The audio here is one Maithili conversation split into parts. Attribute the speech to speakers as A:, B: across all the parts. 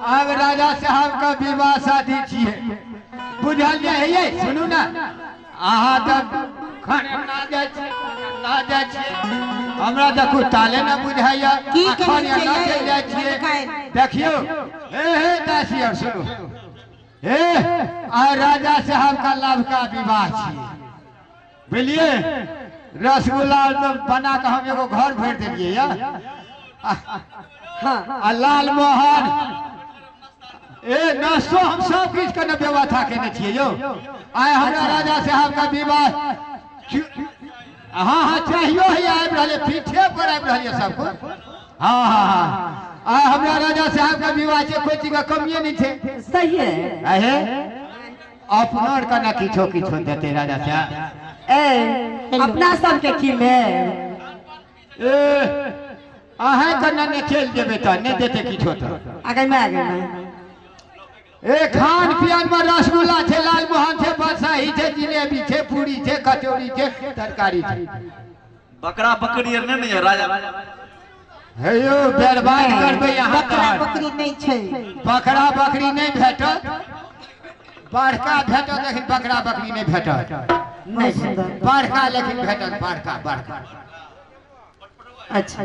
A: आब राजा साहब का विवाह शादी छियै बुझल जे है। सुनू ना, अहाँ तऽ खाना ना जाइ छियै, ना जाइ छियै, हमरा देखू ताले ना बुझाइया।
B: की कहै
A: ना चलि जाइ छियै। देखियौ हे हे दासी आर सुनू हे, आ राजा साहब का लवका विवाह छियै बुझलियै। रसगुल्ला बना कऽ हम एगो घर भरि देलियै या आ लाल मोहन ए नाश्तो हम सब किछु के ने व्यवस्था केने छियै यौ। आइ हमरा राजा साहब का विवाह हाँ हाँ चाहियो है, आबि रहलै पीठे पर आबि रहल सब कुछ। हाँ हाँ हाँ आइ हमरा राजा साहब का विवाह छै, कोई चीज के कमिए नहीं छै।
B: सही है।
A: अहे अपना आर के ना किछो किछो देते राजा साहब।
B: ए अपना सबके की लेब?
A: ए अहें के ने चलि जेबै तऽ नहि देते किछो तऽ।
B: आगे में आगे में
A: ए खान पियान में रसगुल्ला छै, लाल मोहन छै, बादशाही छै, जिलेबी छै, पूरी छै, कचौड़ी छै, तरकारी छै।
C: बकरा बकरी आर नहि ने राजा।
A: हे यौ बर्बाद करबै अहाँ।
B: बकरा बकरी नहीं छै।
A: बकरा बकरी नहीं भेटत, बड़का भेटत लेकिन बकरा बकरी नहीं भेटत।
B: नहीं सुंदर
A: बड़का लेकिन भेटत, बड़का बड़का।
B: अच्छा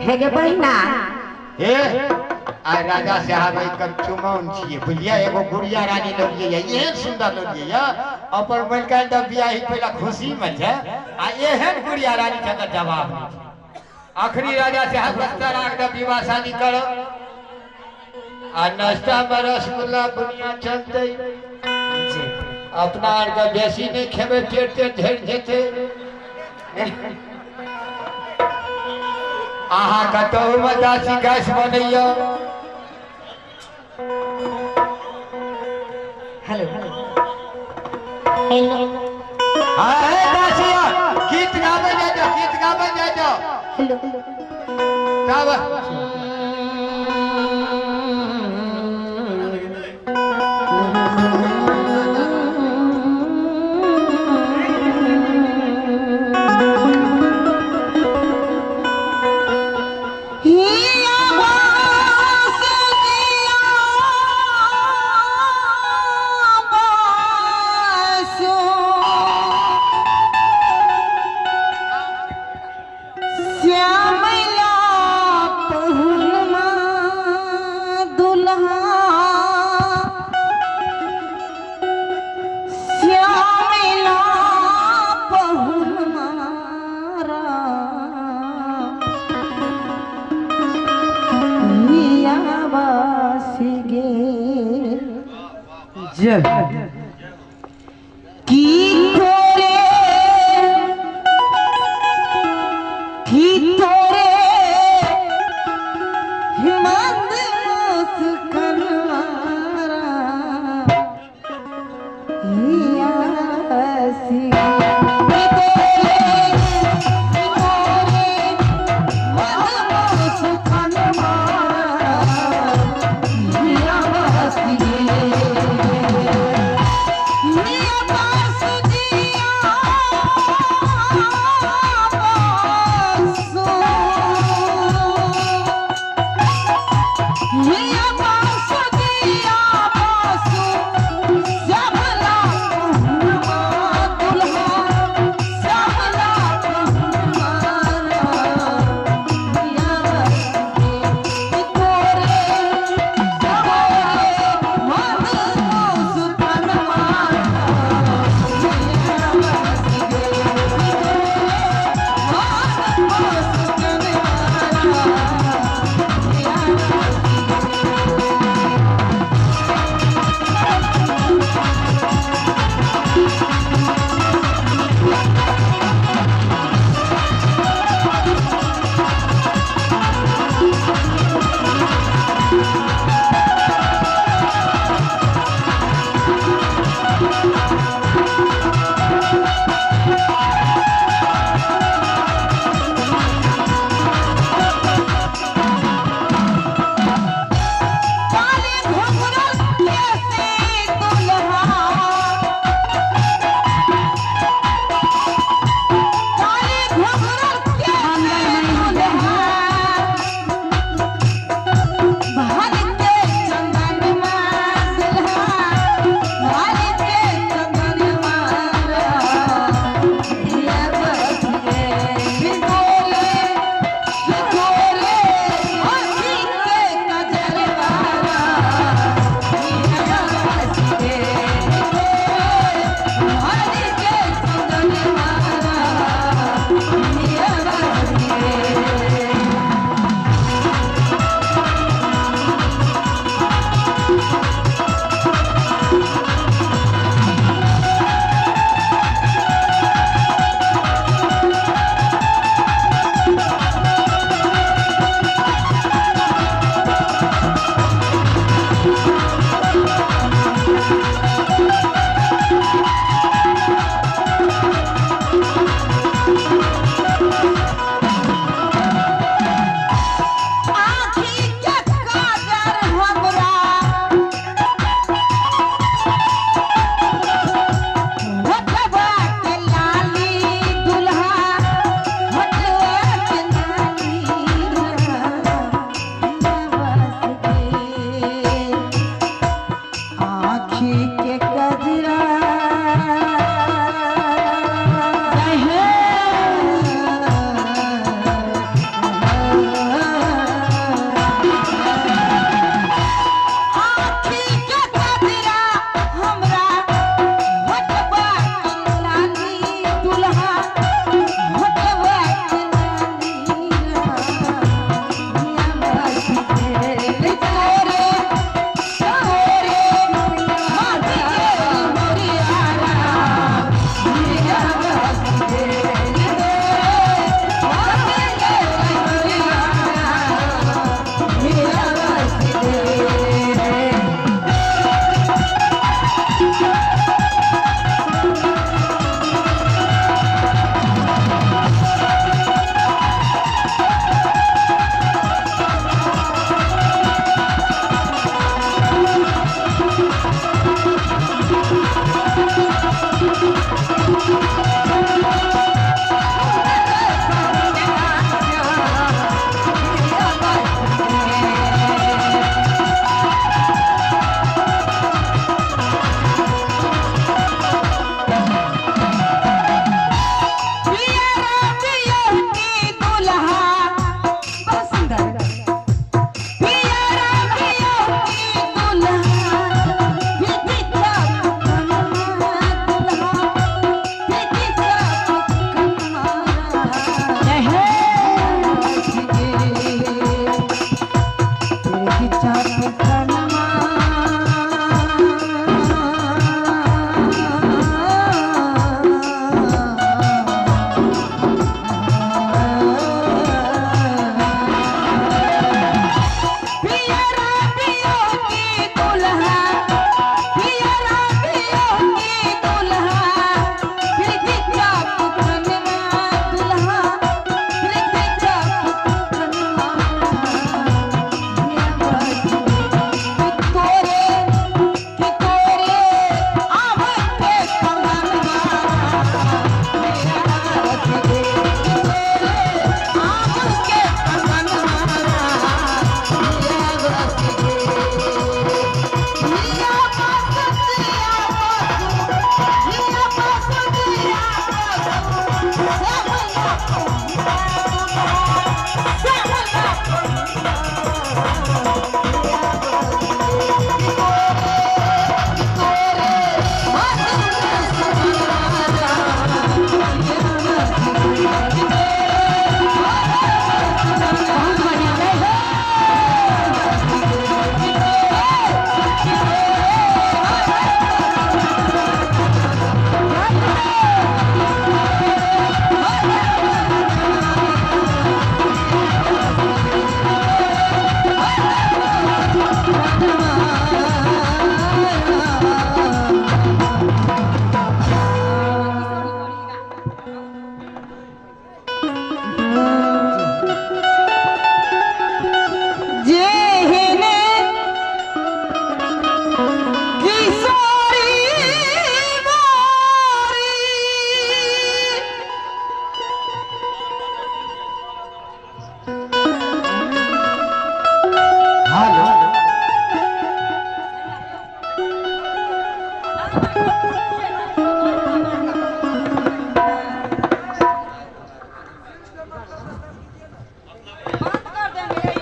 B: हे गे बहिना।
A: हे आ राजा साहब एक चुमौन छियै बुझलियै। एगो गुड़िया रानी लगियै, एहन सुंदर लगियै अपन मलकाइन तऽ बियाही पहिला खुशी में छै आ एहन गुड़िया रानी छै तऽ जवाब नहीं छै। अखनी राजा साहब तराक दऽ विवाह शादी करो आ नाश्ता में रसगुल्ला बुनिया चलते। अपना आर के बेसी नहीं खेबै, पेट तेट झड़ि जेतै। अहाँ कतहु में दासी गैस बनैयौ।
B: हेलो
D: हेलो
A: हाँ हे दासी गीत गाबै जाइ जाओ, गीत गाबै जाइ जाओ।
D: हेलो
A: तब
B: जय।